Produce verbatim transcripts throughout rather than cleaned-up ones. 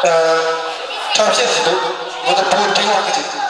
ཨ། འཁྲབ་བཤད་ཞིག་འདུག་འོ་ད་བུ་འབྲིང་བ་གི་ཅིག་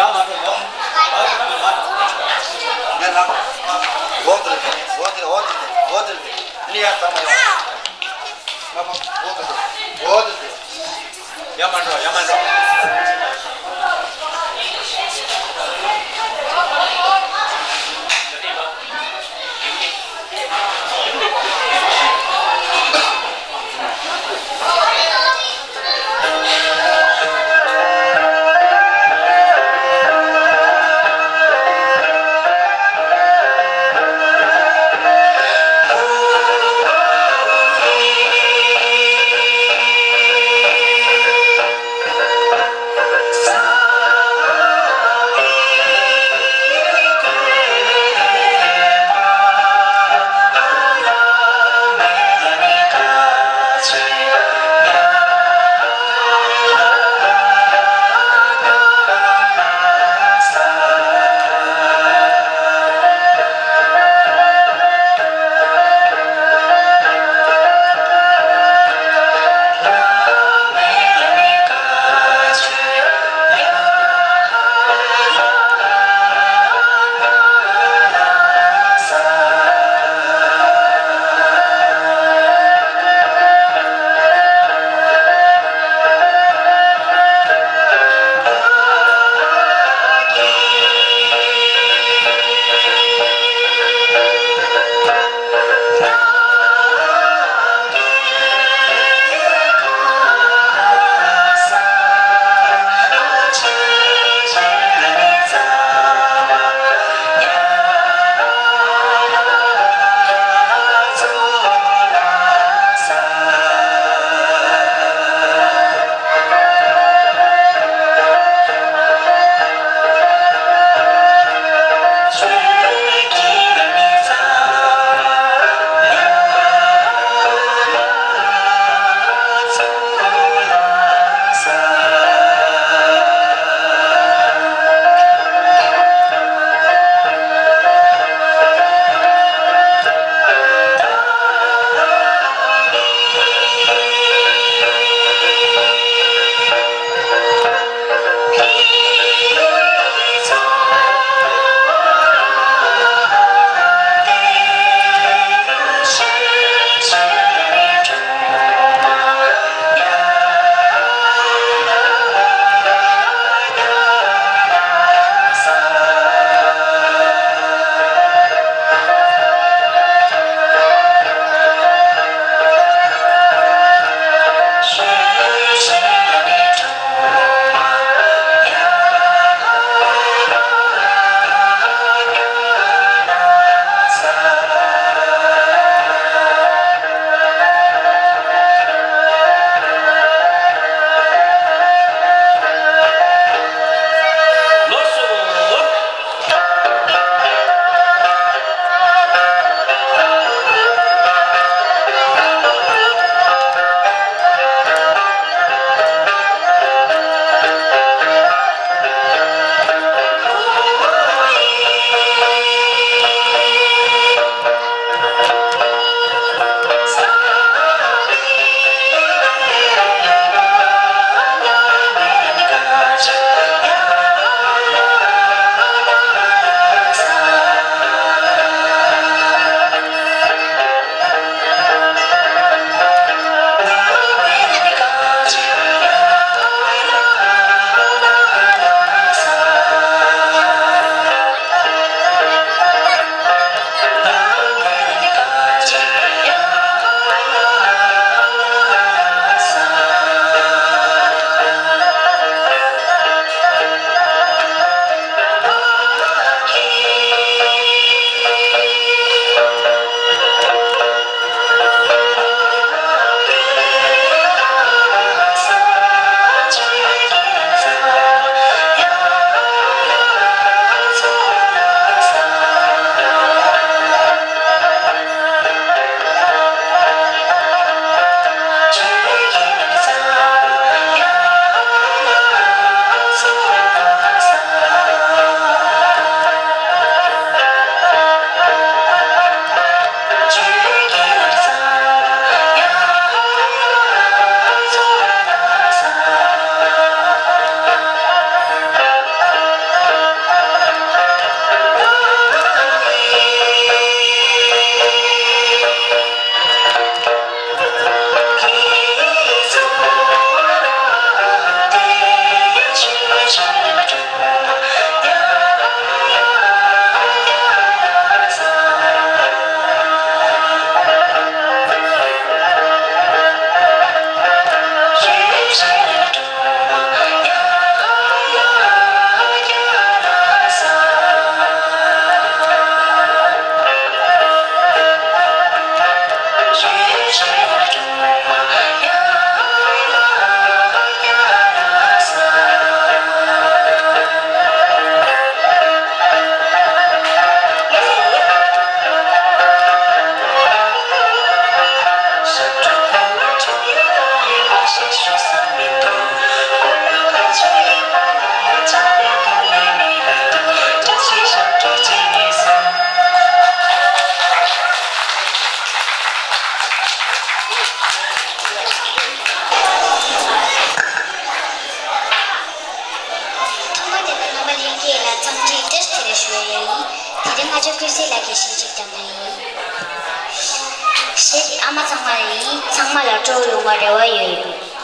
ཡར་ལངས། འོག་ཏུ་འོག་ཏུ་འོག་ཏུ་འོག་ཏུ་ནི་ཡར་ཚང་མ་ཡོང་། འོག་ཏུ་འོག་ཏུ། ཡར་མར་འགྲོ། ཡར་མར་འགྲོ། དེ་ང་ཚོ་ཀུན་གསལ་ལགས་ཀྱིས་གཞས་གཅིག་བཏང་གི་ཡིན། གཞས་དེ་ཨ་མ་ཚང་མ་ཡིན། ཚང་མ་ལ་སྤྲོ་ཡོང་བ་རེ་བ་ཡོད།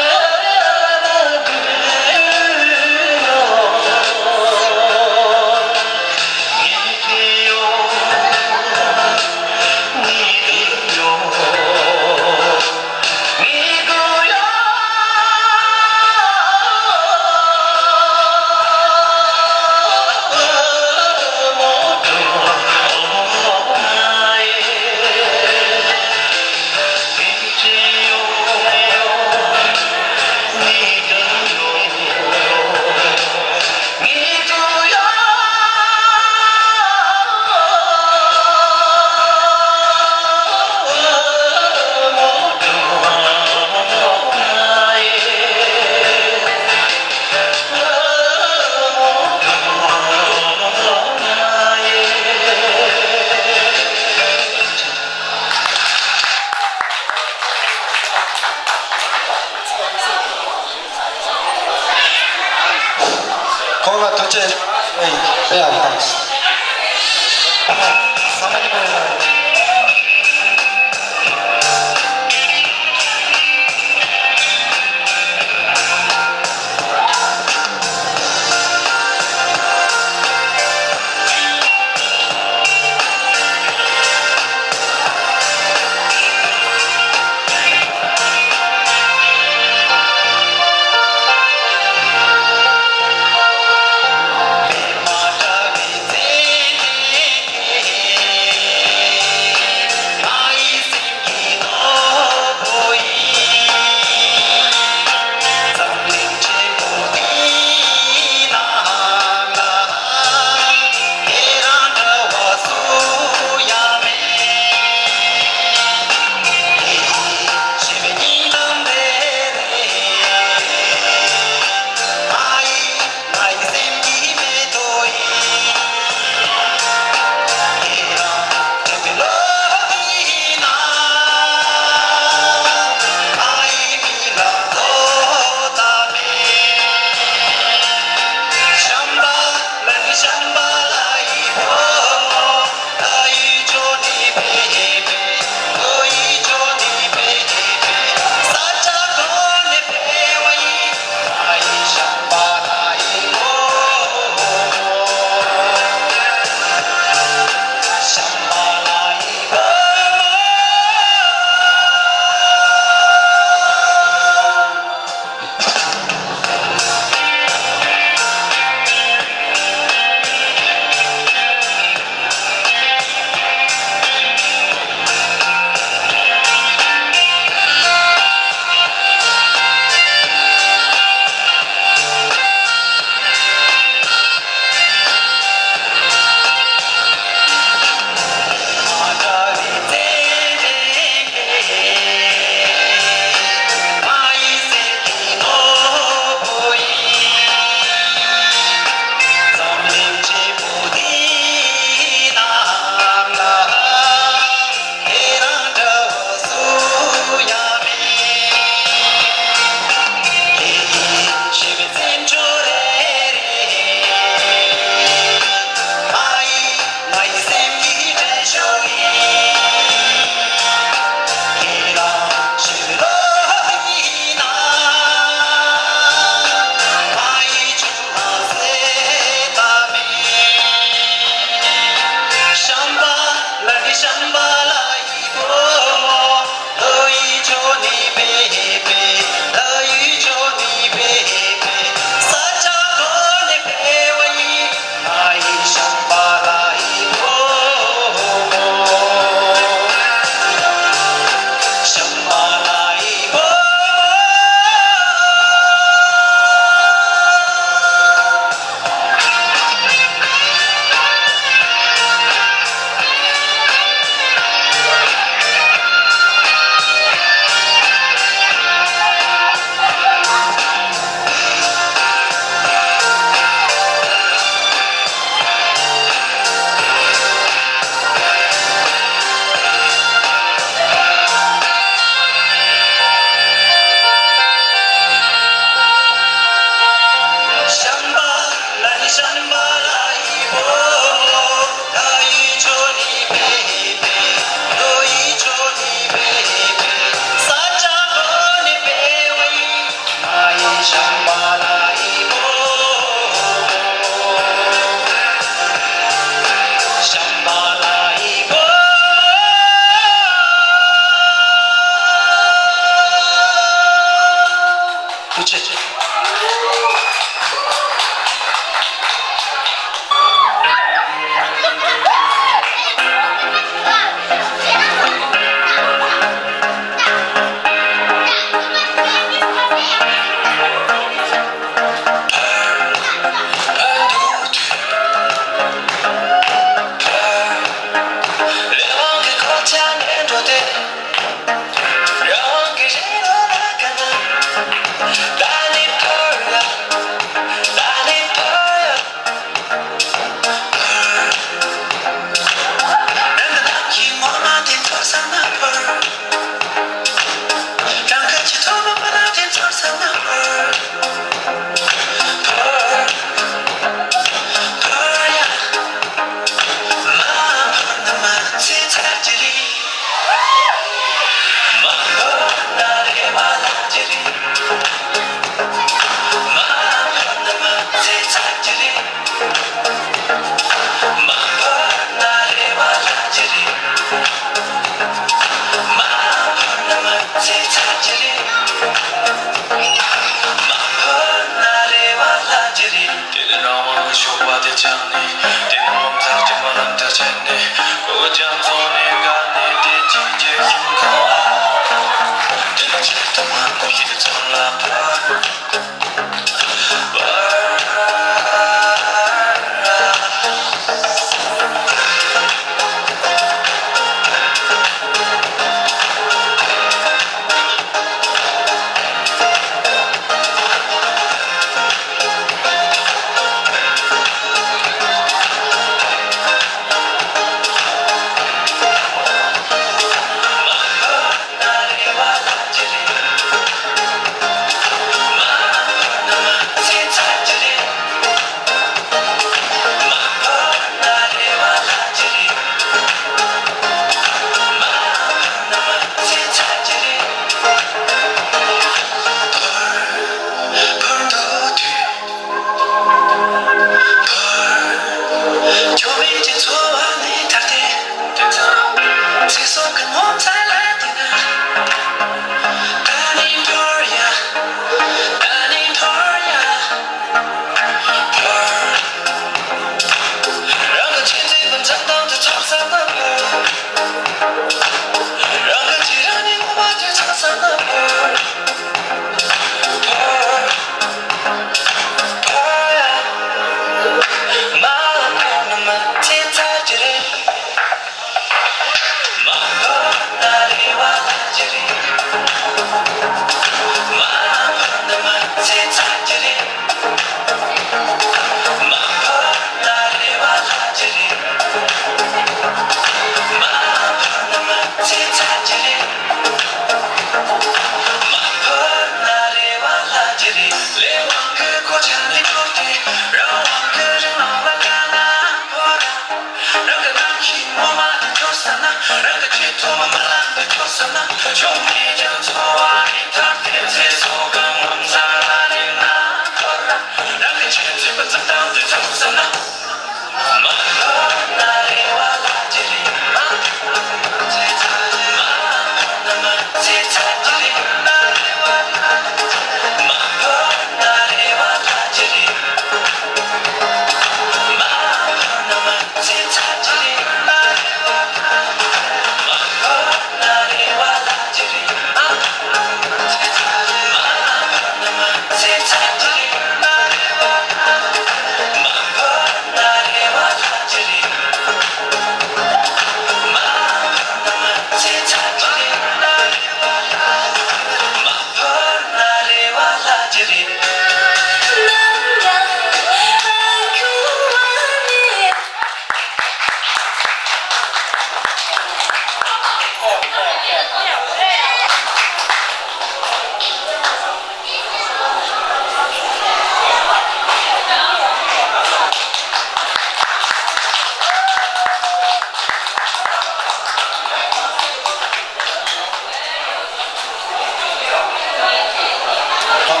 ཨ།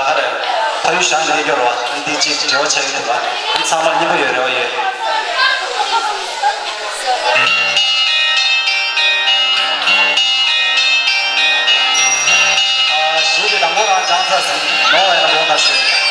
ག་རེ། ཕ་ཡུལ་བཞག་ནས་སྐྱོར་བ་འདི་གཅིག་འབྲེལ་བ་ཆགས་ཀྱི་འདུག་ག་འདི་ཚང་མར་སྙན་པོ་ཡོད། རེ་བ་ཡོད། ཨ། གཞས་དེ་དང་པོ་རང་སྦྱངས་ཚར་ཟིན། ནོར་བ་ཡིན་ན་དགོངས་དག་ཞུ།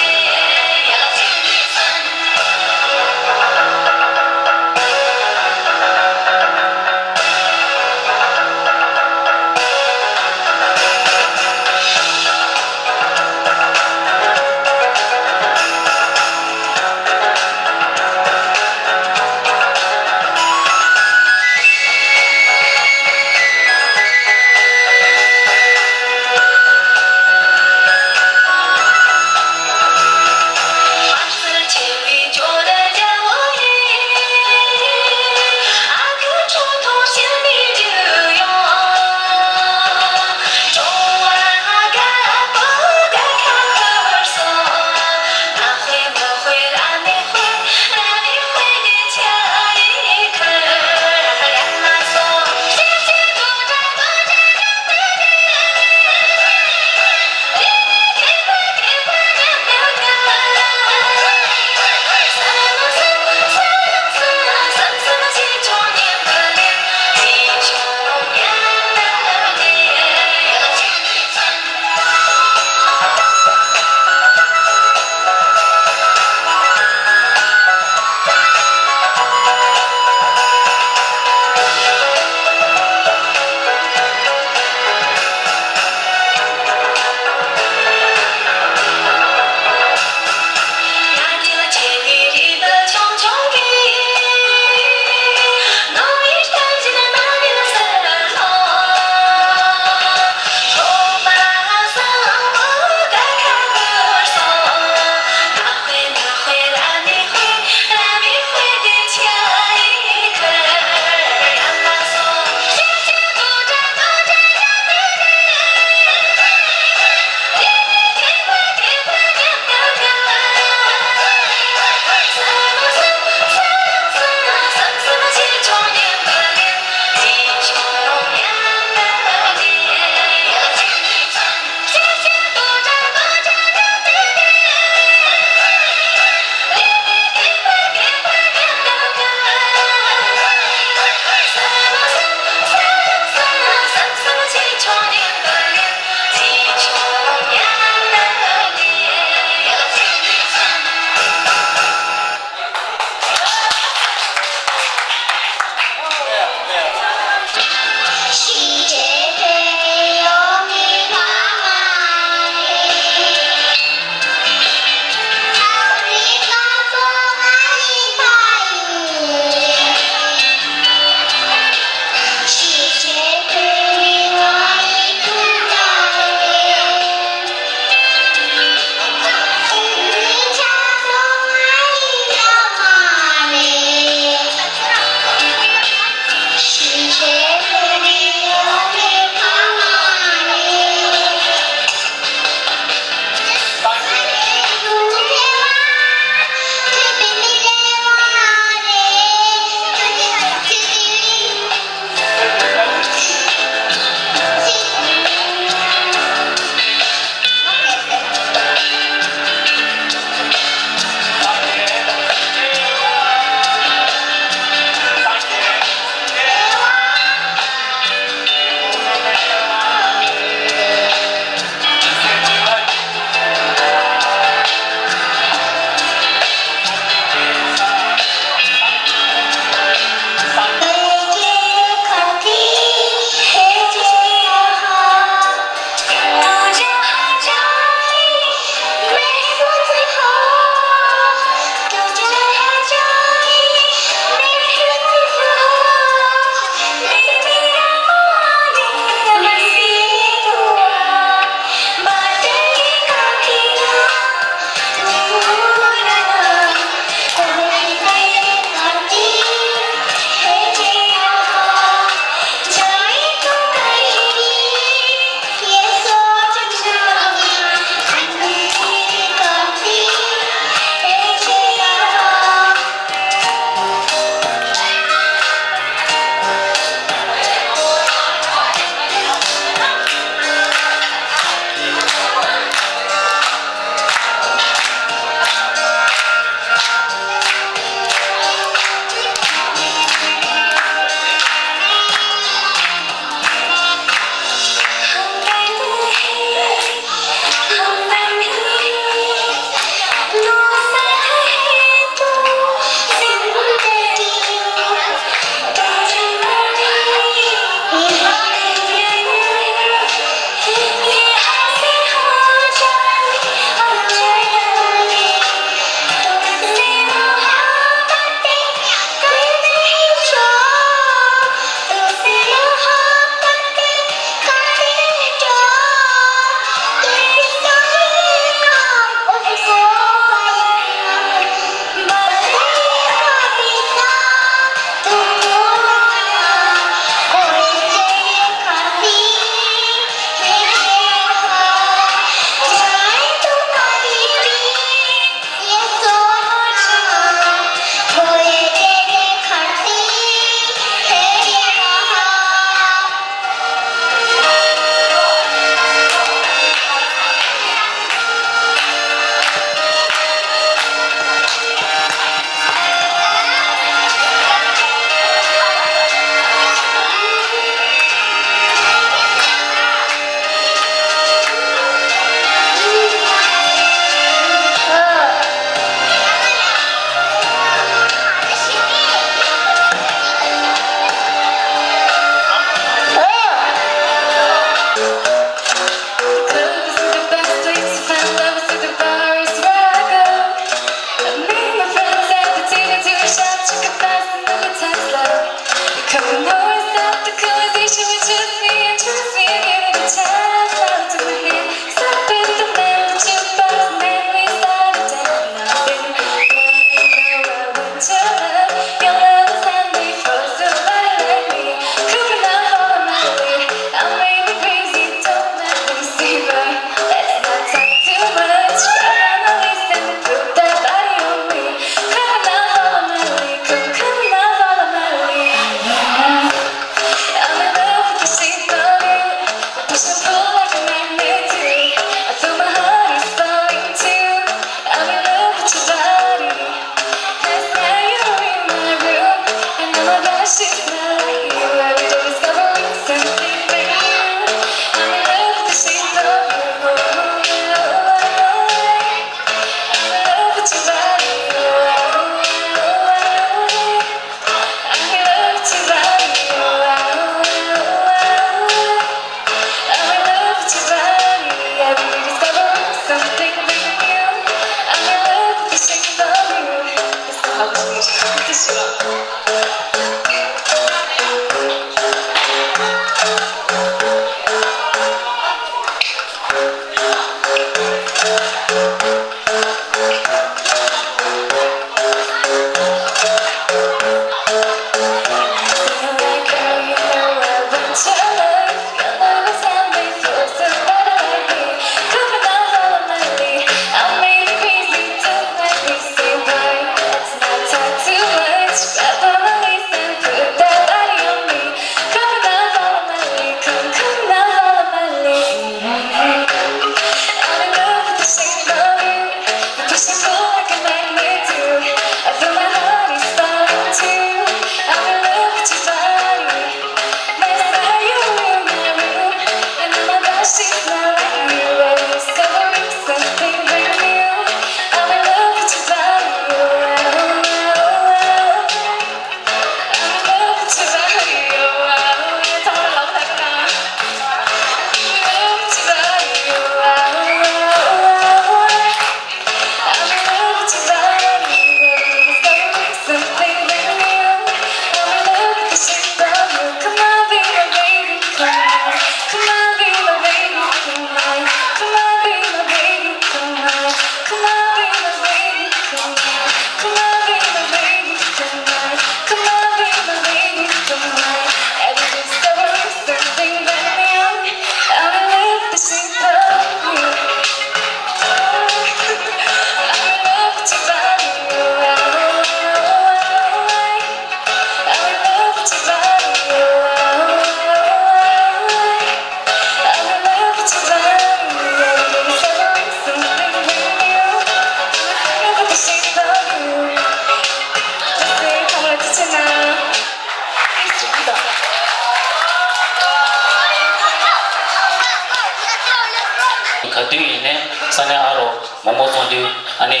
ག་དུས་ཡིན་ནའི་ས་གནས་ཨ་རོགས་མོག་མོག་ཚོགས་འདུའི་ཨ་ནི་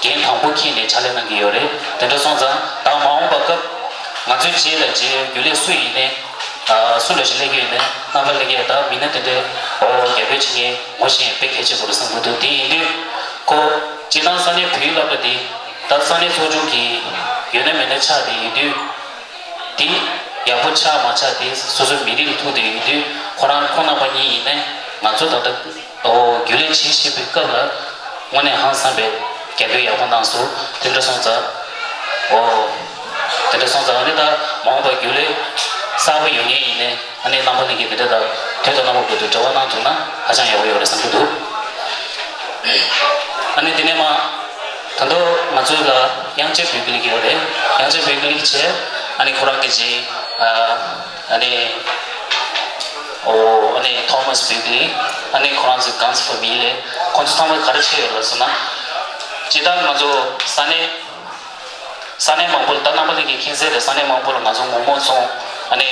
འགན་དང་པོ་འཁྱེར་ནས་ཕྱག་ལས་གནང་གི་ཡོད་རེད། དེ་འདྲ་སོང་ཙང་ད་མ་འོངས་པ་སྐབས་ང་ཚོའི་རྗེས་ལ་རྗེས་རྒྱུན་ལས་སུ་ཡིན་ནའི་ཨ་སུ་འདྲ་ཞིག་སླེབས་ཀྱི་ཡོད་ནའི་རྣམ་པ་ལྷན་རྒྱས་ད་མི་སྣ་དེ་འདྲའི་འོ་རྒྱབ་སྐྱོར་བྱེད་མཁན་ངོ་ཤེས་དཔེ་གལ་ཆེན་པོ་རེད་བསམ་གྱི་འདུག་དེ་ཡིན་དུས་ཁོ་སྤྱིར་བཏང་ས་གནས་བོད་ཡིག་སློབ་གྲྭ་འདི་ད་ས་གནས་ཚོགས་ཆུང་གི་ཡོད་ན་མེད་ན་ཆགས་བསྡད་ཡོད་དུས། དེ་ཡག་པོ་ཆགས་མ་ཆགས་དེ་སོ་སོའི་མི་རིགས་ལ་ཐུག་བསྡད་ཡོད་དུས་ཁོ་རང་ཁོང་རྣམ་པ་གཉིས་ཡིན་ནའི་ང་ཚོ་ད་ལྟ་ཨོ་རྒྱུན་ལས་བྱེད་བཞིན་པའི་སྐབས་ལ་དངོས་གནས་ཧང་སངས་པའི་རྒྱབ་སྐྱོར་ཡག་པོ་གནང་སོང་། དེ་འདྲ་སོང་ཙང་ཨོ་དེ་འདྲ་སོང་ཙང་ཨ་ནི་ད་མ་འོངས་པར་རྒྱུན་ལས་གསར་པ་ཡོང་མཁན་ཡིན་ནའི་ཨ་ནི་རྣམ་པ་ལྷན་རྒྱས་དེ་འདྲ་ད་དུས་དང་རྣམ་པ་ཀུན་ཏུ་འབྲེལ་བ་གནང་ཐུབ་ན་ཧ་ཅང་ཡག་པོ་ཡོད་རེད་བསམ་གྱི་འདུག་ཨ་ནི་དེ་ནས་མ། ད་དུང་ང་ཚོ་ལ་དབྱངས་ཅན་བོད་ཀྱི་ལིག་ཡོད་རེད། དབྱངས་ཅན་བོད་ཀྱི་ལིག་བྱས་ཨ་ནི་ཁོ་རང་གི་རྗེས་ཨ་ནི་ཨོ་ཨ་ནི་ཐོ་མཱས་བོད་ཀྱི་ལིག་ཨ་ནི་ཁོ་རང་ཚོའི་གང་ཚོ་བོད་མི་ལས་ཁོང་ཚོ་ཚང་མས་ག་རེ་བྱས་ཡོད་ལབ་སོང་ན། སྤྱིར་བཏང་ང་ཚོ་ས་གནས་ས་གནས་མང་པོ་ལ་ད་རྣམ་པ་ལྷན་རྒྱས་མཁྱེན་གསལ་རེད། ས་གནས་མང་པོ་ལ་ང་ཚོ་མོག་མོག་ཚོང་ཨ་ནི་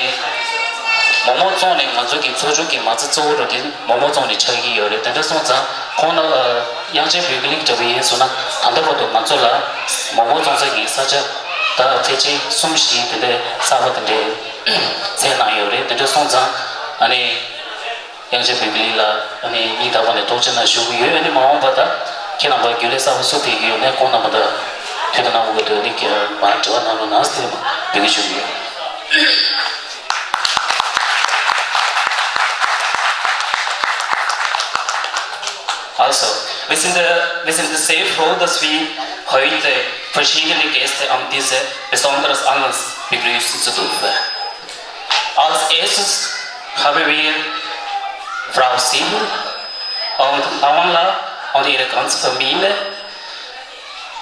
མོག་མོག་བཙོང་ནས་ང་ཚོ་གི་ཚོགས་ཆུང་གི་མ་རྩ་གཙོ་བོ་རུ་དེ་མོག་མོག་བཙོང་ནས་ཆགས་ཀྱི་ཡོད་རེད། དེ་འདྲ་སོང་ཙང་ཁོང་ལ་དབྱངས་ཅན་བོད་ཀྱི་ལིག་འདྲ་པོ་ཡིན་སོང་ན་ད་ལྟ་བར་དུ་ང་ཚོ་ལ་མོག་མོག་བཙོང་ས་གི་ས་ཆ་ད་ཕལ་ཆེར་གསུམ་བཞི་དེ་འདྲའི་གསར་པ་དེ་འདྲའི་བཙལ་གནང་ཡོད་རེད། དེ་འདྲ་སོང་ཙང་ཨ་ནི་དབྱངས་ཅན་བོད་ཀྱི་ལིག་ལ་ཨ་ནི་སྙིང་ཐག་པ་ནས་ཐུགས་རྗེ་གནང་ཞུ་གི་ཡོད། ཨ་ནི་མ་འོངས་པ་ད་ཁྱེད་རྣམ་པ་རྒྱུན་ལས་གསར་པ་སུ་ཕེབས་ཀྱི་ཡོད་ནའི་ཁོང་རྣམ་པ་ད་དུས་དང་རྣམ་པ་ཀུན་ཏུ་ཨ་ནི་མར་དྲི་བ་གནང་རོགས་གནང་ཟེར་ནས་འབོད་སྐུལ་ཞུ་གི་ཡོད། Also, wir sind, äh, wir sind sehr froh, dass wir heute verschiedene Gäste an diesem besonderen Anlass begrüßen zu dürfen. Als erstes haben wir Frau Siebel und Amala und ihre ganze Familie,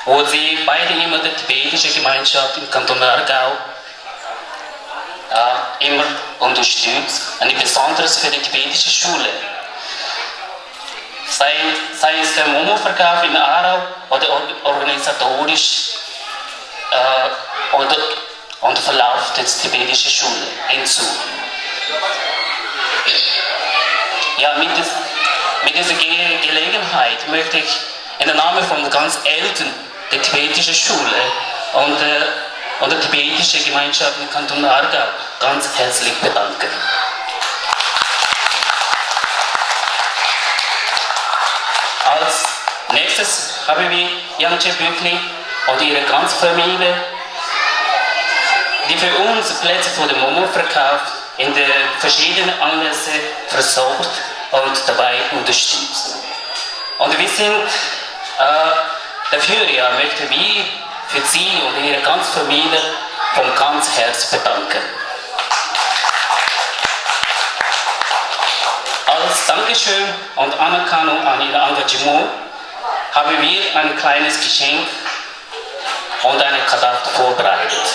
wo sie beide immer die tibetische Gemeinschaft im Kanton Aargau äh, immer unterstützt, eine besonders für die tibetische Schule. Sei, sei es der Momo-Verkauf in Aarau oder or-, organisatorisch äh, und, und Verlauf der tibetischen Schule hinzu. Ja, mit, des, mit dieser Ge Gelegenheit möchte ich in der Namen von ganz Eltern der tibetischen Schule und, äh, und der tibetischen Gemeinschaft im Kanton Aargau ganz herzlich bedanken. Als nächstes haben wir Yangche Böckling, und ihre ganze Familie, die für uns Plätze für den Momo verkauft, in den verschiedenen Anlässen versorgt und dabei unterstützt. Und wir sind, äh, dafür, ja, möchten wir für Sie und Ihre ganze Familie von ganzem Herzen bedanken. Als Dankeschön und Anerkennung an Ihr Engagement haben wir ein kleines Geschenk und eine Kadaft vorbereitet.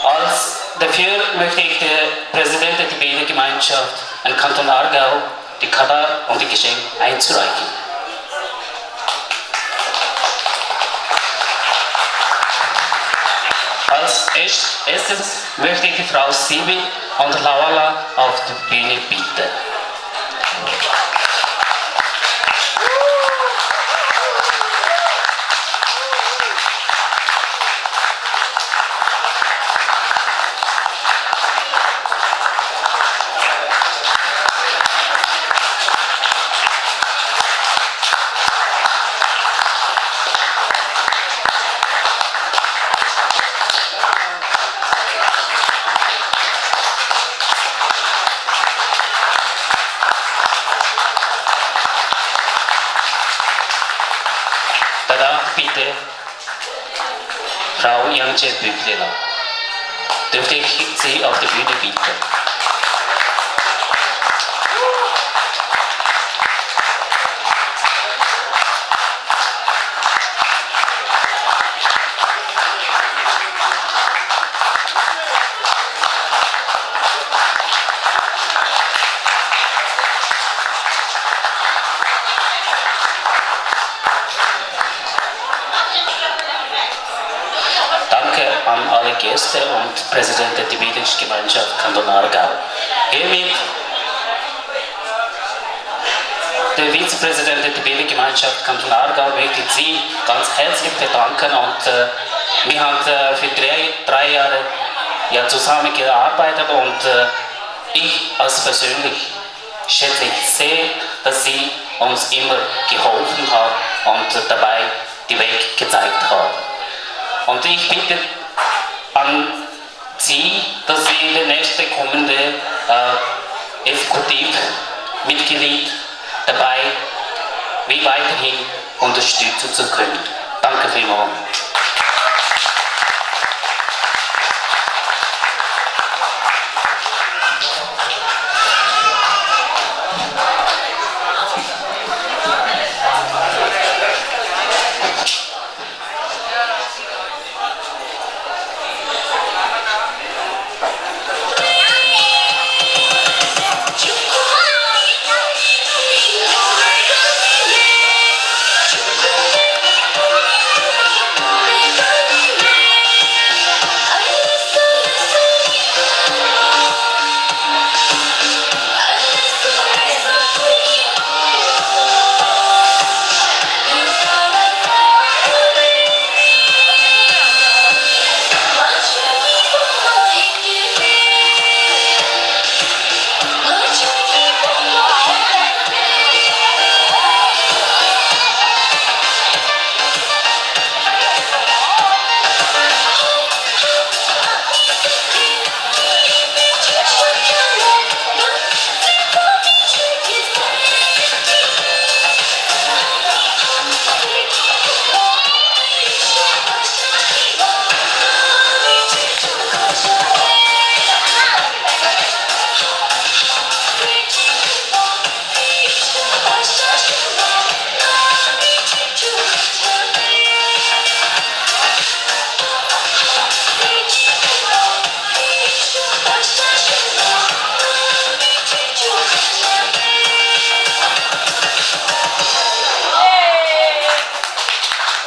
Als dafür möchte ich den Präsidenten der Tibetischen Gemeinschaft im Kanton Aargau die Kadaft und die Geschenke einzureichen. Als erstes möchte ich Frau Sibi und Lawala auf die Bühne bitten. Danach bitte Frau Yangche Büchleler. Dürfte ich Sie auf die Bühne bitten? Danke an alle Gäste und Präsident der Tibetischen Gemeinschaft Kanton Aargau. Hiermit Der Vizepräsident der Tibetischen Gemeinschaft Kanton Aargau möchte Sie ganz herzlich bedanken und, äh, wir haben, äh, für drei, drei Jahre ja zusammengearbeitet und, äh, ich als persönlich schätze ich sehr, dass Sie uns immer geholfen haben und dabei die Weg gezeigt haben. Und ich bitte an Sie, dass Sie in der nächsten kommende, äh, Exekutivmitglied dabei, wie weiterhin unterstützen zu können. Danke vielmals.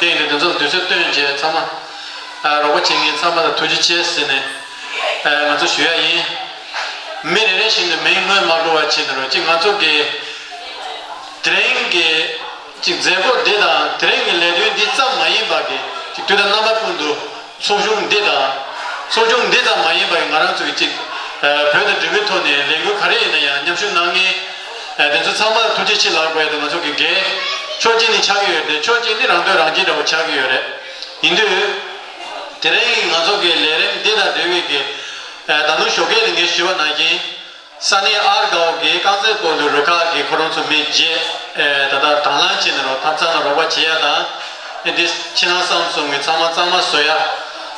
དེ་ཡིན་དུས་དེ་ཚོ་དུས་ཚོད་བཏོན་བྱས་ཚང་མ། ཨ། རོགས་པ་བྱེད་མཁན་ཚང་མ་ལ་ཐུགས་རྗེ་ཆེ་ཟེར་ནས། ཨ། ང་ཚོ་ཞུ་ཡ་ཡིན། མི་རེ་རེ་བཞིན་དུ་མིང་སྔོན་མ་འགྲོ་བ་བྱས་ནས་རོགས་ཅིག་ང་ཚོ་གི་དེ་རིང་གི་ཅིག་མཛད་སྒོ་འདི་དང་དེ་རིང་གི་ལས་དོན་འདི་ཙམ་མ་ཡིན་པ་གི་ཅིག་དུས་དང་རྣམ་པ་ཀུན་ཏུ་ཚོགས་ཆུང་འདི་དང་། ཚོགས་ཆུང་འདི་ཙམ་མ་ཡིན་པ་གི་ང་རང་ཚོ་གི་ཅིག་ཨ། བོད་དང་འབྲེལ་བའི་ཐོག་ནས་ལས་འགུལ་ག་རེ་ཡིན་ན་ཡང་མཉམ་ཞུགས་གནང་མཁན། ཨ། དེ་ཚོ་ཚང་མ་ལ་ཐུགས་རྗེ་ཆེ་ལབ་དགོས་ཡ་དང་། ང་ཚོ་གི་འགན་ ཕྱོགས་གཅིག་ནས་ཆགས་ཀྱི་ཡོད་དེ། ཕྱོགས་གཅིག་ནི་རང་དོན་རང་གཅེས་འདྲ་བོ་ཆགས་ཀྱི་ཡོད་རེད། ཡིན་དུས། དེ་རིང་ང་ཚོ་གི་ལས་རིམ་འདི་དང་འབྲེལ་བའི་གི། ཨ། ད་དུང་ཞོགས་ཀས་ལ་ངས་ཞུས་པ་ནང་བཞིན། ས་གནས་ཨར་དགའ་བོ་གི་རྐང་རྩེད་སྤོ་ལོའི་རུ་ཁག་གི་ཁོ་རང་ཚོ་མི་བརྒྱད། ཨ། ད་ལྟ་དང་བླངས་བྱས་ནས་རོགས་ཐབ་ཚང་ལ་རོགས་པ་བྱེད་ཡ་དང་། ཨ། འདི་ཕྱི་ནང་གསང་གསུམ་གི་ཚང་མ་གཙང་མ་བཟོ་ཡ།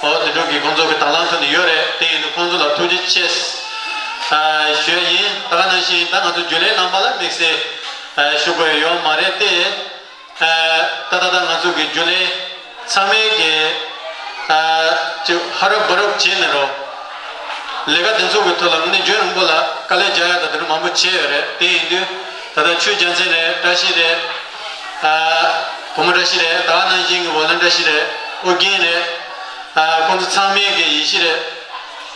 འོ། དེ་འདྲ་གི་ཁོང་ཚོ་གི་དང་བླངས་ཐོག་ནས་ཡོད་རེད། དེ་ཡིན་དུས་ཁོང་ཚོ་ལ་ཐུགས་རྗེ་ཆེ། ཨ། ཞུ་ཡ་ཡིན། ད་ག་ནང་བཞིན་ད་ང་ཚོ་རྒྱུན་ལས་རྣམ་པ་ལ་དམིགས་བསལ། ཨ། ཞུ་དགོས་ཡོད་མ་རེད་དེ། ཨ། ད་ད་ལྟ་ང་ཚོ་གི་རྒྱུན་ལས་ཚང་མས་ཀྱི། ཨ། ཅིག་ཧ་རབ་བ་རབ་བྱས་ནས་རོགས། ལས་ཀ་དེ་ཚོ་གི་ཐོག་ལ་དངོས་གནས་རྒྱུན་རིང་པོ་ལ་དཀའ་ལས་རྒྱག་ཡ་དང་དེ་འདྲ་མང་པོ་བྱས་ཡོད་རེད། དེ་ཡིན་དུས་ད་ལྟ་ཆོས་རྒྱལ་མཚན་རེད། བཀྲ་ཤིས་རེད། ཨ། བུ་མོ་བཀྲ་ཤིས་རེད། ད་ག་ནང་བཞིན་གྱི་འོ་ལན་བཀྲ་ཤིས་རེད། ཨོ་རྒྱན་རེད། ཨ། ཁོང་ཚོ་ཚང་མས་ཀྱི་ཡེ་ཤེས་རེད།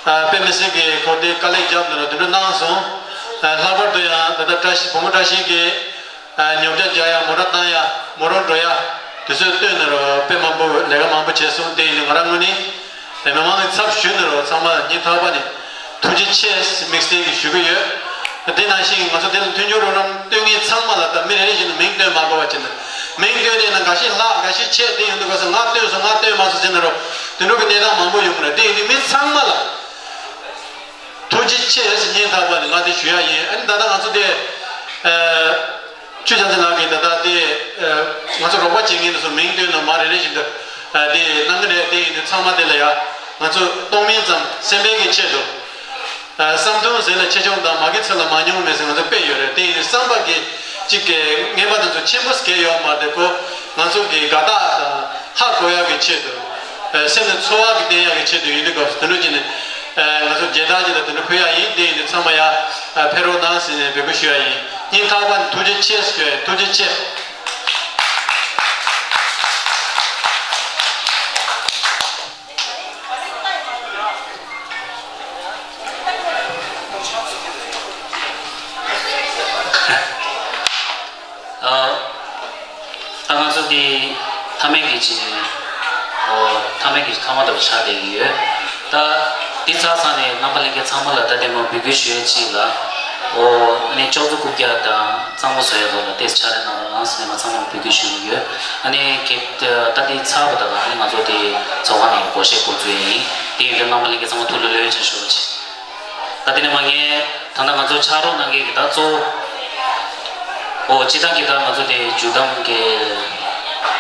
ཨ། དཔེ་མི་སྲིད་ཀྱི་ཁོ་དེ་དཀའ་ལས་རྒྱབ་ནས་རོགས་དེ་འདྲ་གནང་སོང་། ཨ། ལྷག་པར་དུ་ཡང་ད་ལྟ་བཀྲ་ཤིས། བུ་མོ་བཀྲ་ཤིས་ཀྱིས། ཨ། ཉོ་ཆ་རྒྱག་ཡ། མོ་ཊ་བཏང་ཡ། མོ་རང་འགྲོ་ཡ། དུས་ཚོད་བཏོན་ནས་རོགས་དཔེ་མང་པོ་ལས་ཀ་མང་པོ་བྱས་སོང་། དེ་ཡིན་དུས་ང་རང་ངོས་ནས་དེ་མི་མང་གི་ཚབ་ཞུས་ནས་རོགས་ཚང་མ་ལ་སྙིང་ཐག་པ་ནས་ཐུགས་རྗེ་ཆེ་དམིགས་བསལ་གྱིས་ཞུ་གི་ཡོད། དེ་ནང་བཞིན་ང་ཚོ་དེ་ལ་མཐུན་སྦྱོར་རོགས་རམ་སྟོན་མཁན་ཚང་མ་ལ། ད་མི་རེ་རེ་བཞིན་དུ་མིང་བཏོན་མ་དགོས་པ་བྱས་ནས། མིང་བཏོན་དེ་ན་འགའ་ཤས་ལྷག་འགའ་ཤས་ཆད། དེ་ཡིན་དུས་ག་ས་ང་བཏོན་སོང་། ང་བཏོན་མ་སོང་ཟེར་ནས་རོགས་དེ་འདྲ་གི་གནས་སྟངས་མང་པོ་ཡོང་གི་རེད། དེ་ཡིན་དུས་མི་ཚང་མ་ལ་ཐུགས་རྗེ་ཆེ་ཟེར་སྙིང་ཐག་པ་ནས་ང་དེ་ཞུ་ཡ་ཡིན། ཨ་ནི་ད་ལྟ་ང་ཚོ་དེ། ཨ། ཆོས་རྒྱལ་མཚན་ལགས་ཀྱིས་ད་ལྟ་དེ། ཨ། ང་ཚོ་རོགས་པ་བྱེད་མཁན་དེ་ཚོ་མིང་བཏོན་ནས་མར་རེ་རེ་བཞིན་དུ། ཨ། དེ་གནང་གི་རེད། དེ་ཡིན་དུས་ཚང་མ་དེ་ལ་ཡ་ང་ཚོ་གཏོང་མིན་ཙམ་སེམས་པའི་གི་ཆེད་དུ། ཨ། བསམ་དོན་ཟེར་ལ་ཆེ་ཆུང་དང་། མ་གི་ཚེ་ལ་མ་མྱོང་མེད་ཟེར་ང་ཚོ་དཔེ་ཡོད་རེད། དེ་ཡིན་དུས་བསམ་པ་གི་གཅིག་གི་ངན་པ་དེ་ཚོ་ཆེན་པོ་ཟེར་གྱི་ཡོད་མ་རེད། ཁོ་ང་ཚོ་གི་དགའ་རྟགས་དང་ཧ་གོ་ཡག་གི་ཆེད་དུ། ཨ། སེམས་ནས་ཚོར་བ་གི་བསྟན་ཡག་གི་ཆེད་དུ་ཡིན་དུས་སྐབས་སུ་དེ་འདྲ་བྱས་ནས། ཨ། ང་ཚོ་མཇལ་དར་ཅིག་དང་དེ་འདྲ་ཕུལ་ཡག་ཡིན། དེ་ཡིན་དུས་ཚང་མ་ཡ། ཨ། ཕེབས་རོགས་གནང་ཟེར་ནས་འབོད་སྐུལ་ཞུ་ཡག་ཡིན། སྙིང་ཐག་པ་ནས་ཐུགས་རྗེ་ཆེ་ཞུ་ཡག་ཡིན། ཐུགས་རྗེ་ཆེ། ཨ། ད་ང་ཚོ་འདི་མཐའ་མའི་གི་ཅིག་ཨོ། མཐའ་མའི་གི་ཐ་མ་ལྟ་བུ་ཆགས་བསྡད་ཀྱི་ཡོད། ད་འདི་ཚར་ཚར་ནས་རྣམ་པ་ལྷན་རྒྱས་ཚང་མ་ལ་ད་ལྟད་མོ་འབོད་སྐུལ་ཞུ་ཡས་ཅིག་ལ། ཨོ། ཨ་ནི་ཅོག་ཙེ་རྐུབ་བཀྱག་དང་གཙང་མ་བཟོ་ཡས་ཐོག་ལ་ཏོག་ཙམ་ཕྱག་ལས་གནང་རོགས་གནང་ཟེར་ནས་ང་ཚང་མ་འབོད་སྐུལ་ཞུ་གི་ཡོད། ཨ་ནི་གི་ད་འདི་ཚར་བ་དང་ཨ་ནི་ང་ཚོ་དེ་ཚོགས་ཁང་ནང་ལ་སྒོར་གཞས་འགོ་འཛུགས་ཡས་ཡིན། དེ་ཡིན་དུས་རྣམ་པ་ལྷན་རྒྱས་ཚང་མ་ཐུགས་ལ་ལོས་ཅན་ཞུ་བ་བྱེད། ད་དེ་ནས་མ་ངས་ད་ལྟ་ང་ཚོ་ཕྱག་རོགས་གནང་མཁན་གྱི་ད་གཙོ་བོ། ཨོ། སྤྱིར་བཏང་གི་ད་ང་ཚོ་དེ་མཇུག་བསྡོམས་ཀྱི་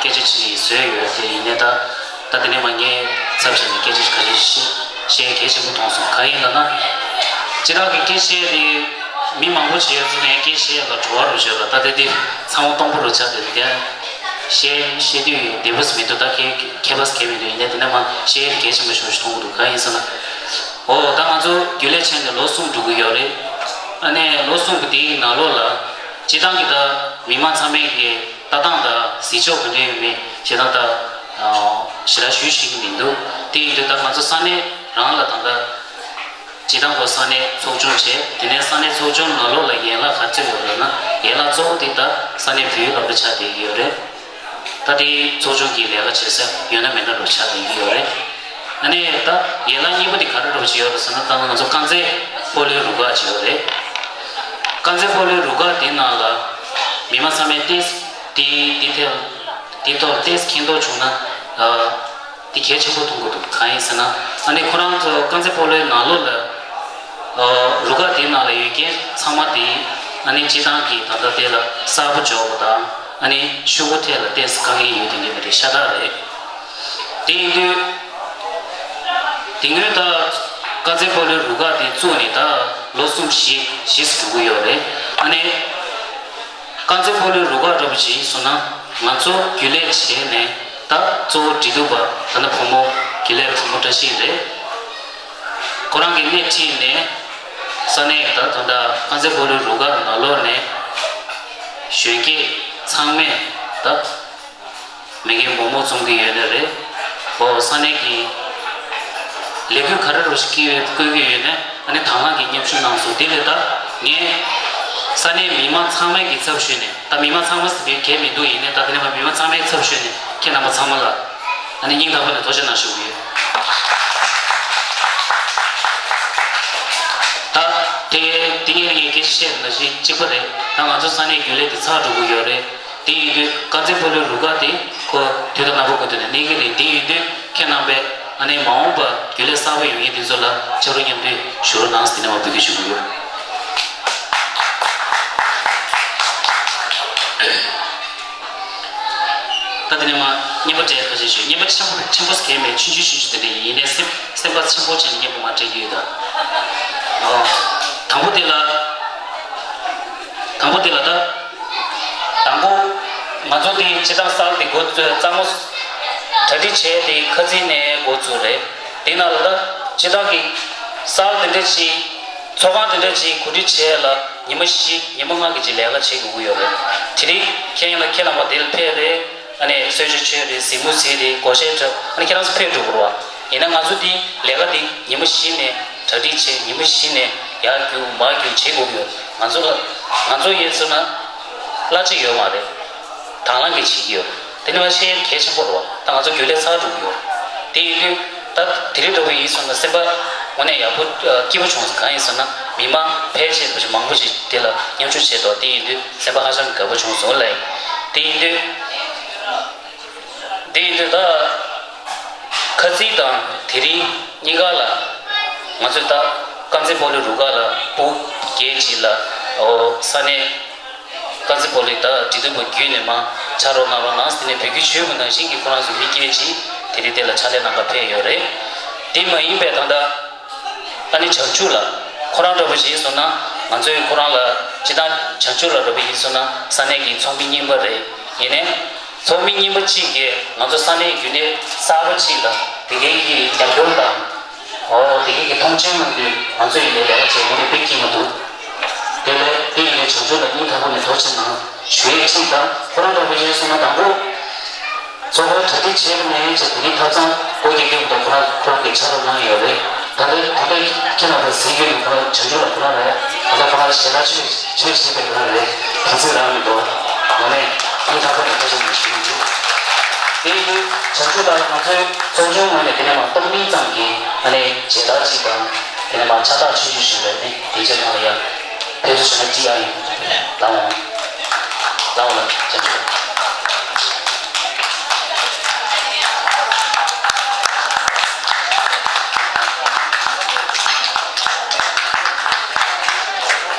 སྐད་ཆ་ཅིག་བཟོས་ཡོད། དེ་ཡིན་ནའི་ད་ད་དེ་ནས་མ་ངས་ཚབ་བྱས་ནས་སྐད་ཆ་ཅིག་ག་རེ་བཤད་བཤད་གལ་ཆེན་པོ་མཐོང་སོང་། གང་ཡིན་ལབ་ན། སྤྱིར་བཏང་གི་སྐད་བཤད་དེ་མི་མང་པོ་ཞིག་ཡོད་ཚོད་ནས་སྐད་བཤད་ལ་བྲོ་བ་རུ་བྱོས་ལ། ད་དེ་དེ་ཚང་མ་སྟོང་པ་རུ་ཆགས་བསྡད་དེ། བཤད་བཤད་དུས་བདེ་པོ་ཟིག་མི་འདུག་ད་ཁྱད་ཁྱད་པར་ཟིག་གང་མི་འདུག་ཡིན་ནའི་དེ་ནས་མ་བཤད་ཡས་དེ་གལ་ཆེན་པོ་ཞེ་པོ་ཞིག་མཐོང་གི་འདུག་གང་ཡིན་ཟེར་ན། ཨོ། ད་ང་ཚོ་རྒྱུན་ལས་བྱས་ནས་ལོ་གསུམ་འགྲོ་གི་ཡོད་རེད། ཨ་ནི་ལོ་གསུམ་གྱི་དེའི་ནང་ལོགས་ལ་སྤྱིར་བཏང་གི་ད་མི་མང་ཚང་མས་ཀྱི་ལྟ་སྟངས་དང་གཟིགས་ཕྱོགས་ག་འདྲ་ཡོད་མེད་ཞེ་དྲག་ད་ཞེ་དྲག་ཞུ་ཤེས་ཀྱི་མི་འདུག་དེ་ཡིན་དུས་ད་ང་ཚོ་ས་གནས་རང་ལ་ད་ལྟ་སྤྱིར་བཏང་ཁོ་ས་གནས་ཚོགས་ཆུང་བྱས། དེ་ནས་ས་གནས་ཚོགས་ཆུང་ནང་ལོགས་ལ་ཡན་ལག་ག་ཚོད་ཡོད་རེད་ན། ཡན་ལག་གཙོ་བོ་དེ་ད་ས་གནས་བོད་ཡིག་སློབ་གྲྭ་ཆགས་བསྡད་ཀྱི་ཡོད་རེད། ད་དེ་ཚོགས་ཆུང་གི་ལས་ཀ་བྱེད་ས་ཡོད་ན་མེད་ན་འདྲ་བོ་ཆགས་བསྡད་ཀྱི་ཡོད་རེད། ཨ་ནི་ད་ཡན་ལག་གཉིས་པ་དེ་ག་རེ་འདྲ་བོ་ཅིག་ཡོད་རེད་ཟེར་ན། ད་ང་ཚོ་རྐང་རྩེད་སྤོ་ལོའི་རུ་ཁག་ཅིག་ཡོད་རེད། རྐང་རྩེད་སྤོ་ལོའི་རུ་ཁག་དེ་ནང་ལ་མི་མང་ཚང་མས་ཏོག་ཙམ་དེ་དེ་ཐད་དེ་ཐོག་ཏོག་ཙམ་མཁྱེན་རྟོགས་བྱུང་ན། ཨ། དེ་གལ་ཆེན་པོ་མཐོང་གི་འདུག་གང་ཡིན་ཟེར་ན། ཨ་ནི་ཁོ་རང་ཚོ་རྐང་རྩེད་སྤོ་ལོའི་ནང་ལོགས་ལ། ཨ། རུ་ཁག་དེའི་ནང་ལ་ཡོད་མཁན་ཚང་མ་དེ་ཨ་ནི་སྤྱིར་བཏང་གི་ད་ལྟ་དེ་ལ་གསར་པ་འབྱོར་བ་དང་། ཨ་ནི་ཤོག་བུ་ཐད་ལ་ཏོག་ཙམ་དཀའ་ངལ་ཡོད་དེ་འདྲ་མི་རེད། ཤ་སྟག་རེད། དེ་ཡིན་དུས་དེ་སྔོན་ད་རྐང་རྩེད་སྤོ་ལོའི་རུ་ཁག་དེ་བཙུགས་ནས་ད་ལོ་གསུམ་བཞི་བཞི་ཙམ་འགྲོ་གི་ཡོད་རེད། ཨ་ནི། རྐང་རྩེད་སྤོ་ལོའི་རུ་ཁག་འདྲ་པོ་ཅིག་སོང་ན། ང་ཚོ་རྒྱུན་ལས་བྱས་ནས་ད་གཙོ་བོ་འབྲེལ་གཏུག་པ། ད་ནི་བུ་མོ་རྒྱུན་ལས་བུ་མོ་བཀྲ་ཤིས་རེད། ཁོ་རང་གིས་སྣེ་ཁྲིད་ནས་ས་གནས་ད་ད་ལྟ་རྐང་རྩེད་སྤོ་ལོའི་རུ་ཁག་ནང་ལོགས་ནས་གཞོན་སྐྱེས་ཚང་མས་ད། མི་རྒན་མོ་མོ་བཙོང་གི་ཡོད་ནི་རེད། འོ། ས་གནས་ཀྱི་ལས་འགུལ་ག་རེ་རུ་ཞིག་བསྐྱོད་བསྐྱོད་ཀྱི་ཡོད་ནས། ཨ་ནི་དང་བླངས་ཀྱི་མཉམ་ཞུགས་གནང་སོང་། དེ་ལས་ད་ངས་ས་གནས་མི་མང་ཚང་མའི་གི་ཚབ་ཞུས་ནས། ད་མི་མང་ཚང་མ་ཟེར་བའི་གལ་མི་འདུག་ཡིན་ནའི་ད་དེ་ནས་མ་མི་མང་ཚང་མའི་ཚབ་ཞུས་ནས་ཁྱེད་རྣམ་པ་ཚང་མ་ལ་ཨ་ནི་སྙིང་ཐག་པ་ནས་ཐུགས་རྗེ་གནང་ཞུ་གི་ཡོད། ད་དེ་དེ་ཡིན་ངས་སྐད་ཆ་བཤད་ན་གཅིག་པ་རེད། ད་ང་ཚོ་ས་གནས་རྒྱུན་ལས་དེ་ཚར་འགྲོ་གི་ཡོད་རེད། དེ་ཡིན་དུས་དཀར་མཛེས་སྤོ་ལོའི་རུ་ཁག་དེ་ཁོ་དུས་དང་རྣམ་པ་ཀུན་ཏུ་ནས་གནས་ཀྱི་རེད། དེ་ཡིན་དུས་ཁྱེད་རྣམ་པས་ཨ་ནི་མ་འོངས་པ་རྒྱུན་ལས་གསར་པ་ཡོང་མཁན་དེ་ཚོ་ལ་ཕྱག་རོགས་མཉམ་འདེགས་ཞུ་རོགས་གནང་ཟེར་ནས་མར་འབོད་སྐུལ་ཞུ་གི་ཡོད། ད་དེ་ནས་མར་རྔན་པ་སྤྲད་ཁ་ཤས་ཞུ། རྔན་པ་ཆེན་པོ་ཆེན་པོ་གས་མེད། ཆུང་ཆུང་ཆུང་ཆུང་དེ་འདྲ་ཡིན། ཡིན་ནའི་སེམས་སེམས་པ་ཆེན་པོ་བྱས་ནས་རྔན་པ་མར་སྤྲད་ཀྱི་ཡོད་ད། ཨོ། དང་པོ་དེ་ལ། དང་པོ་དེ་ལ་ད། དང་པོ། ང་ཚོ་དེ་སྤྱི་བཏང་སལ་དེ་འགོ་བཙུགས་ཚང་མ་གྲ་སྒྲིག་བྱས་དེ་ཁ་རྩང་ནས་འགོ་བཙུགས་རེད། དེ་ནང་ལ་ད་སྤྱི་བཏང་གི་སལ་དེ་འདྲ་ཞིག་ཚོགས་ཁང་དེ་འདྲ་ཞིག་གོ་སྒྲིག་བྱས་ལ་ཉི་མ་བཞི་ཉི་མ་ལྔ་གི་ཅིག་ལས་ཀ་བྱེད་དགོས་ཀྱི་ཡོད་རེད། དེ་རིང་ཁྱེད་ཡིན་ལ་ཁྱེད་རྣམ་པ་དེ་ལ་ཕེབས་རེད། ཨ་ནི་གསོལ་ཇ་མཆོད་རེད། གཟིགས་མོ་གཟིགས་རེད། སྒོར་གཞས་འཁྲབ། ཨ་ནི་ཁྱེད་རང་ཚོ་ཕེབས་འགྲོ་དགོས་རེད་བ། ཡིན་ན་ང་ཚོ་འདི་ལས་ཀ་འདི་ཉི་མ་བཞི་ནས་གྲ་སྒྲིག་བྱས། ཉི་མ་བཞི་ནས་ཡར་རྒྱུག་མར་རྒྱུག་བྱེད་དགོས་ཀྱི་ཡོད། ང་ཚོ་ལ་ང་ཚོ་ཡིན་ཟེར་ན་གླ་ཆ་ཡོད་མ་རེད། དང་བླངས་ཀྱིས་བྱེད་ཀྱི་ཡོད། དེ་ནི་མ་ཤེས་ཡ་གལ་ཆེན་པོ་རེད་བ། ད་ང་ཚོ་རྒྱུན་ལས་ཚར་འགྲོ་གི་ཡོད། དེ་ཡིན་དུས་ད་དེ་རིང་འདྲ་པོ་ཡིན་སོང་ན་སེམས་པ་དངོས་གནས་ཡག་པོ་སྐྱིད་པོ་བྱུང་སོང་། གང་ཡིན་ཟེར་ན་མི་མང་ཕལ་ཆེར་མང་པོ་ཞིག་དེ་ལ་མཉམ་ཞུགས་བྱས་འདུག་དེ་ཡིན་དུས་སེམས་པ་ཧ་ཅང་དགའ་པོ་བྱུང་སོང་ལགས། དེ་ཡིན་དུས་དེ་ཡིན་དུས་ད་ཁ་རྩང་དང་དེ་རིང་གཉིས་ཀ་ལ་ང་ཚོས་ད་དཀར་མཛེས་སྤོ་ལོའི་རུ་ཁག་ལ་ཕྲུ་གུ་བརྒྱད་ཅིག་ལ་ཨོ་ས་གནས། དཀར་མཛེས་སྤོ་ལོའི་ད་སྒྲིག་འཛུགས་པ་བརྒྱུད་ནས་མར་ཕྱག་རོགས་གནང་རོགས་གནང་ཟེར་ནས་འབོད་སྐུལ་ཞུས་པ་ནང་བཞིན་གྱི་ཁོ་རང་ཚོ་མི་སྐྱེལ་གྱིས་དེ་རིང་དེ་ལ་ཕྱག་ལས་གནང་ག་ཕེབས་ཡོད་རེད། དེ་མ་ཡིན་པའི་ད་ལྟ་ཨ་ནི་བྱང་ཆུབ་ལགས་ཁོ་རང་འདྲ་པོ་ཞིག་ཡིན་སོང་ན་ང་ཚོས་ཁོ་རང་ལ་སྤྱིར་བཏང་བྱང་ཆུབ་ལགས་འདྲ་པོ་ཡིན་སོང་ན་ས་གནས་ཀྱི་ཚོགས་མི་རྙིང་པ་རེད། ཡིན་ནའི་ཚོགས་མི་རྙིང་པ་གཅིག་གིས་ང་ཚོ་ས་གནས་རྒྱུན་ལས་གསར་པ་གཅིག་ལ་དེ་གའི་གི་རྒྱབ་སྐྱོར་དང་། ཨོ་དེ་གའི་གི་མཐོང་ཆེན་གནང་དུས་ང་ཚོ་ཡིན་ནའི་ལས་ཀ་བྱེད་ཡོང་ནས་དཔེ་སྐྱིད་མོ་འདུག་དེ་ལས་དེ་ཡིན་ནའི་བྱང་ཆུབ་ལགས་སྙིང་ཐག་པ་ནས་ཐུགས་རྗེ་གནང་ཞུ་ཡས་གཅིག་དང་། ཁོ་རང་འདྲ་པོ་ཡིན་སོང་ན་དང་པོ་ཚོགས་པ་གྲ་སྒྲིག་བྱས་པ་ནས་བྱས་དེ་རིང་ཐབ་ཚང་སྒོ་རྒྱག་རྒྱུ་མ་གཏོགས་ཁོ་རང་ཁོ་རང་གིས་ཕྱག་རོགས་གནང་ཡོད་རེད། ད་ལྟ་ད་ལྟ་ཁྱེད་རང་ཚོ་གཟིགས་ཡོད་ནས་ཁོ་རང་བྱང་ཆུབ་ལགས་ཁོ་རང་རེད། ད་ལྟ་ཁོ་རང་ཞལ་ལག་མཆོད་མཆོད་བྱེད་པའི་ཁོ་རང་རེད། དུས་ཚོད་རག་མི་འདུག་དངོས་གནས་སྙིང་ཐག་པ་ནས་ཐུགས་རྗེ་ཆེ་ཞུ་གི་ཡིན། དེ་ཡིན་དུས་བྱང་ཆུབ་ལགས་ང་ཚོའི་ཚོགས་ཆུང་ངོས་ནས་དེ་ནས་མར་གཏོང་མིན་ཙམ་གྱི་ཨ་ནི་མཇལ་དར་གཅིག་དང་དེ་ནས་མར་ཕྱག་རྟགས་ཆུང་ཆུང་ཞིག་རེད། ནི་དེ་རྗེས་ཁོང་ལ་ཡང་ཕེབས་བསུ་ཞུ་ན་འགྲིག་ཨ་ཡིན། ལགས་འོང་། ལགས་འོང་ལགས། བྱང་ཆུབ།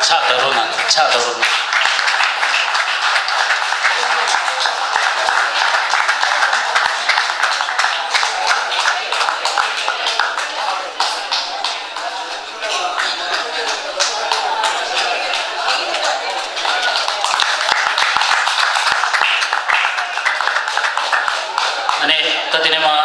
ཕྱག་བརྡབ་རོགས་གནང་། ཕྱག་བརྡབ་རོགས་གནང་། ཨ་ནི་ད་དེ་ནས་མར་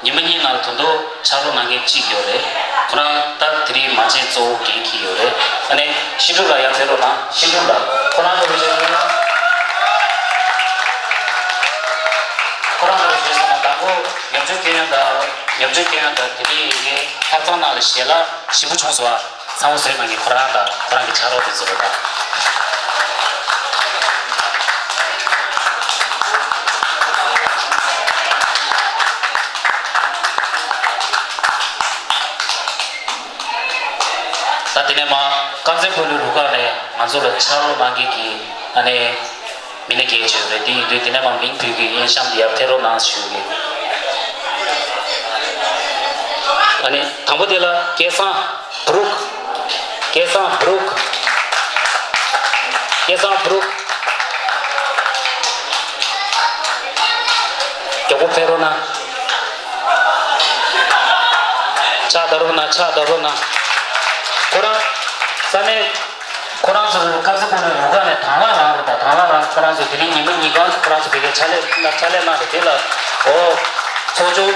ཉི་མ་གཉིས་ནང་ལ་ད་དུང་ཕྱག་རོགས་གནང་མཁན་གཅིག་ཡོད་རེད། ཁོ་རང་ད་དེ་རིང་མ་མཇལ་གཙོ་བོ་འགན་འཁྱེར་ཡོད་རེད། ཨ་ནི་ཤིན་ཀྲུག་ལགས་ཡར་ཕེབས་རོགས་གནང་། ཤིན་ཀྲུག་ལགས་ཁོ་རང་ཚོ་ལ་ཞུ་ན། ཁོ་རང་ཚོ་ལ་ཞུས་སོང་ན་དང་པོ་ཉམས་ཆུང་སྐྱོན་ཡོན་དང་། ཉམས་ཆུང་སྐྱོན་ཡོན་དང་། དེ་རིང་ཡིན་གྱི་ཐབ་ཚང་ནང་ལ་ཞལ་ལག་ཞིམ་པོ་བྱུང་སོང་བ། ཚང་མ་བཟོས་གནང་མཁན་ཁོ་རང་དང་ཁོ་རང་གི་ཕྱག་རོགས་དེ་ཚོ་རེད་པ། ད་དེ་ནས་མར་དཀར་མཛེས་སྤོ་ལོའི་རུ་ཁག་ནས་ང་ཚོ་ལ་ཕྱག་རོགས་གནང་མཁན་གྱི་ཨ་ནི་མི་སྣ་བརྒྱད་ཅིག་ཡོད་རེད། དེ་ཡིན་དུས་དེ་ནས་མར་མིང་འབོད་ཀྱི་ཡིན། གཤམ་དུ་ཡར་ཕེབས་རོགས་གནང་ཞུ་གི། ཨ་ནི་དང་པོ་དེ་ལ་སྐལ་བཟང་འབྲུག་སྐལ་བཟང་འབྲུག་སྐལ་བཟང་འབྲུག་མགྱོགས་པོ་ཕེབས་རོགས་གནང་། ཕྱག་བརྡབ་རོགས་གནང་། ཕྱག་བརྡབ་རོགས་གནང་། ཁོ་རང་ས་གནས་ཁོ་རང་ཚོ་དཀར་མཛེས་སྤོ་ལོའི་རུ་ཁག་ནས་དང་བླངས་རང་རེད་པ། དང་བླངས་རང་ཁོ་རང་ཚོ་དེ་རིང་ཉི་མ་གཉིས་གང་ཁོ་རང་ཚོ་ཕ་གིར་ཕྱག་ལས་ཕྱག་ལས་གནང་རེད། དེ་ལ་ཨོ་ཚོགས་ཆུང་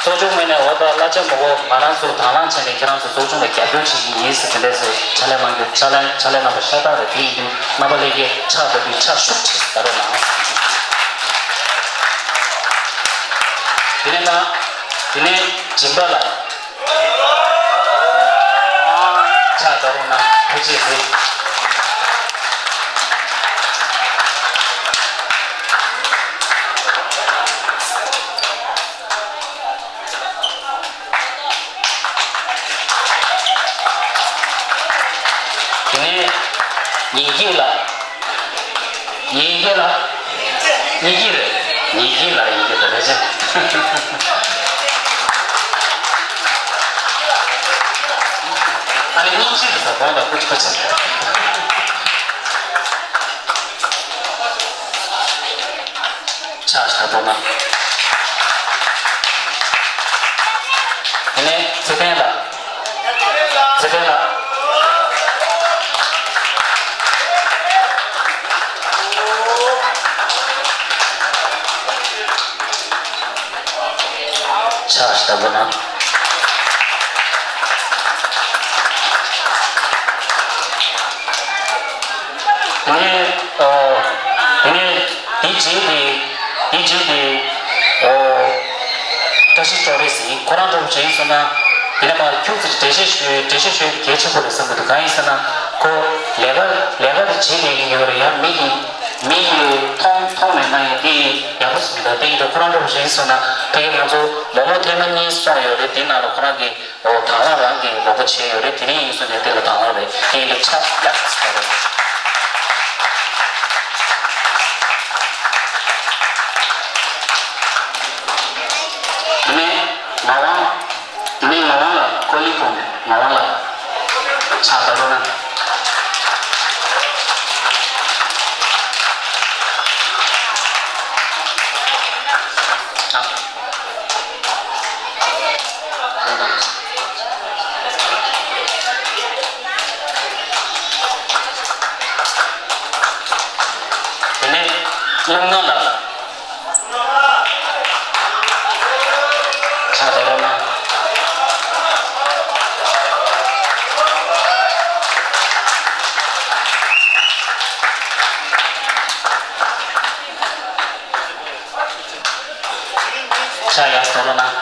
ཚོགས་ཆུང་ངོས་ནས་འོ་ད་གླ་ཆ་མི་དགོས། ང་རང་ཚོ་དང་བླངས་བྱས་ནས་ཁྱེད་རང་ཚོ་ཚོགས་ཆུང་ལ་རྒྱབ་སྐྱོར་བྱེད་ཀྱི་ཡིན་ཟེར་དེ་འདྲས་ཟེར་ཕྱག་ལས་གནང་རྒྱུ་ཕྱག་ལས་ཕྱག་ལས་གནང་བ་ཤ་སྟག་རེད། དེ་ཡིན་དུས་རྣམ་པ་ལྷན་རྒྱས་ཕྱག་བརྡབ་དུས་ཕྱག་ཤུགས་ཆེ་བརྡབ་རོགས་གནང་། དེ་ནས་ན་དེ་ནས་སྦྱིན་པ་ལགས། ཕྱག་བརྡབ་རོགས་གནང་། ཐུགས་རྗེ་གཟིགས། དེ་ནས་ཉིན་སྐྱིད་ལགས། ཉིན་སྐྱིད་ལགས། སྙིང་རྗེ་རེད། སྙིང་རྗེ་ལ་ཡིན་གྱི་ད་རེད་ཅེ། ཨ་ནི་སྙིང་རྗེ་རེད་ཟེར་གོང་ལ་ཀུ་ཅི་ཀུ་ཅི། ཕྱག་ཞབས་པོ་ན། དེ་ནས་ཚེ་བརྟན་ལགས། ཚེ་བརྟན་ལགས། ཕྱག་ཞབས་པོ་ན། དེ་ནས་ཨོ། དེ་ནས་དེའི་རྗེས་དེ། དེའི་རྗེས་དེ། ཨོ། བཀྲ་ཤིས་ཅོག་རེ་ཟིན། ཁོ་རང་འདྲ་བོ་ཅིག་ཡིན་སོང་ན། དེ་ནས་མར་ཁྱུག་ཙམ་འགྲེལ་བཤད་ཞུ། འགྲེལ་བཤད་ཞུ་ཡ་གལ་ཆེན་པོ་རེད་བསམ་གྱི་འདུག་གང་ཡིན་ཟེར་ན། ཁོ་ལས་ཀ་ལས་ཀ་དེ་བྱེད་ཉན་གྱི་ཡོད་རེད། ཡང་མི་གིས་མི་གིས་མཐོང་མཐོང་མེད་ན་ཡང་དེ་ཡག་པོ་ཞིག་མི་འདུག་དེ་ཡིན་དུས་ཁོ་རང་འདྲ་བོ་ཞིག་ཡིན་སོང་ན། ཕ་གི་ང་ཚོ་མོག་མོག་ཐེངས་མ་གཉིས་སོང་ཡོད་རེད། དེ་ནང་ལ་ཁོ་རང་གིས། ཨོ། དང་བླངས་རང་གིས་མང་པོ་བྱས་ཡོད་རེད། དེ་རིང་ཡིན་སོང་ནས་དེ་ལ་དང་བླངས་རེད། དེ་ཡིན་དུས་ཕྱག་ཡག་ཙམ་ཞུ་རོགས། དེ་ནས་ངག་དབང་། དེ་ནས་ངག་དབང་ལགས། ཀོ་ལི་གོང་ནས་ངག་དབང་ལགས། ཕྱག་བརྡབ་རོགས་གནང་། ཨ། དེ་ནས་བློ་སྣ་ལགས། ཕྱག་བརྡབ་རོགས་གནང་། ཕྱག་ཡར་བརྡབ་རོགས་གནང་།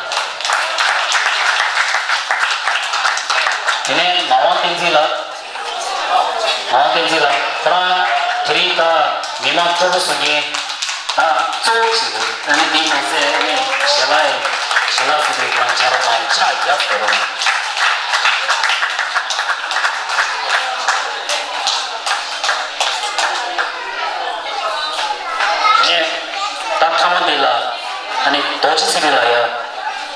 དེ་ནས་ངག་དབང་བསྟན་འཛིན་ལགས། ངག་དབང་བསྟན་འཛིན་ལགས། ཁོ་རང་དེ་རིང་ད་མི་མང་སྤྲོ་པོ་བཟོ་མཁན་ད་གཙོ་བོ་ཞིག་རེད། ཨ་ནི་དེ་མ་ཟད་ཨ་ནི་ཞལ་ལག་ཡང་ཞལ་ལག་ཟེར་དུས་ཁོ་རང་ཕྱག་རོགས་གནང་། ཕྱག་ཡར་བརྡབ་རོགས་གནང་། ངས་ད་མཐའ་མ་འདི་ལ་ཨ་ནི་རྡོ་རྗེ་ཚེ་རིང་ལགས་ཡ།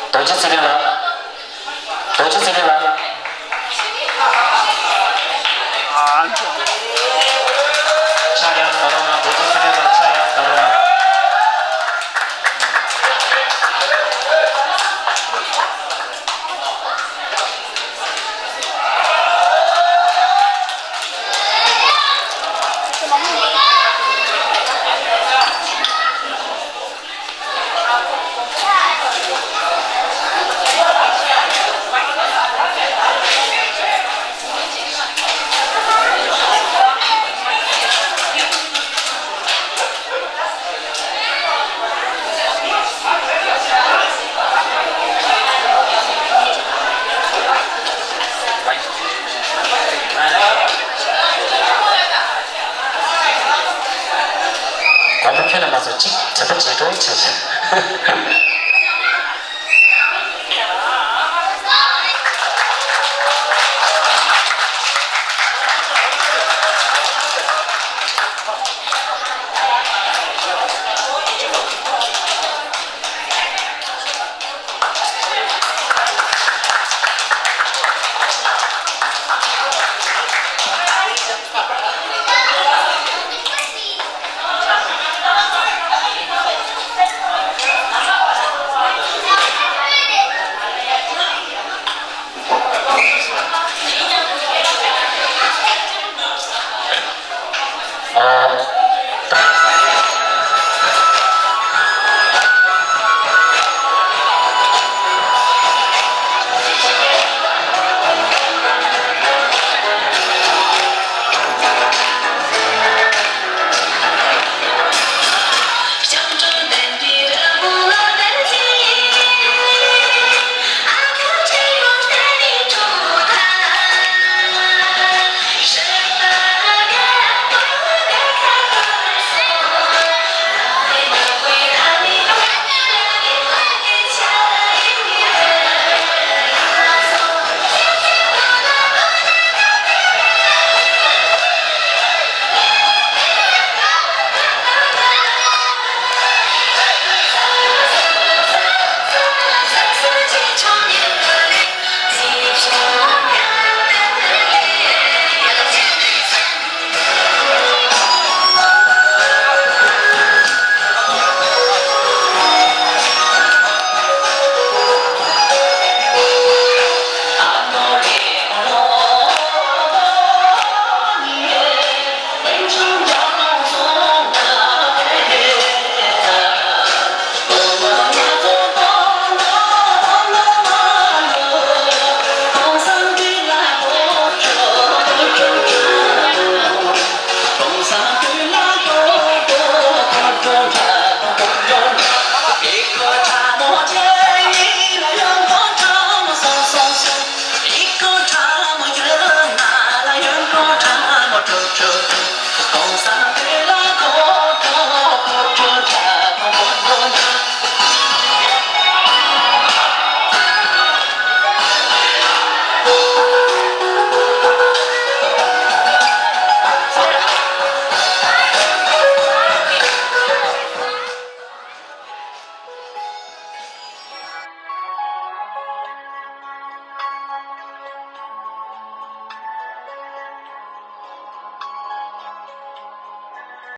རྡོ་རྗེ་ཚེ་རིང་ལགས། རྡོ་རྗེ་ཚེ་རིང་ལགས། ཕྱག་ཡར་བརྡབ་རོགས་གནང་། རྡོ་རྗེ་ཚེ་རིང་ལགས་ཕྱག་ཡར་བརྡབ་རོགས་གནང་། དགོངས་པ་ཁྱོན་ནས་མ་ཚོམས། གཅིག་དྲན་པ་བརྗེད་འགྲོ་བྱས་བྱས།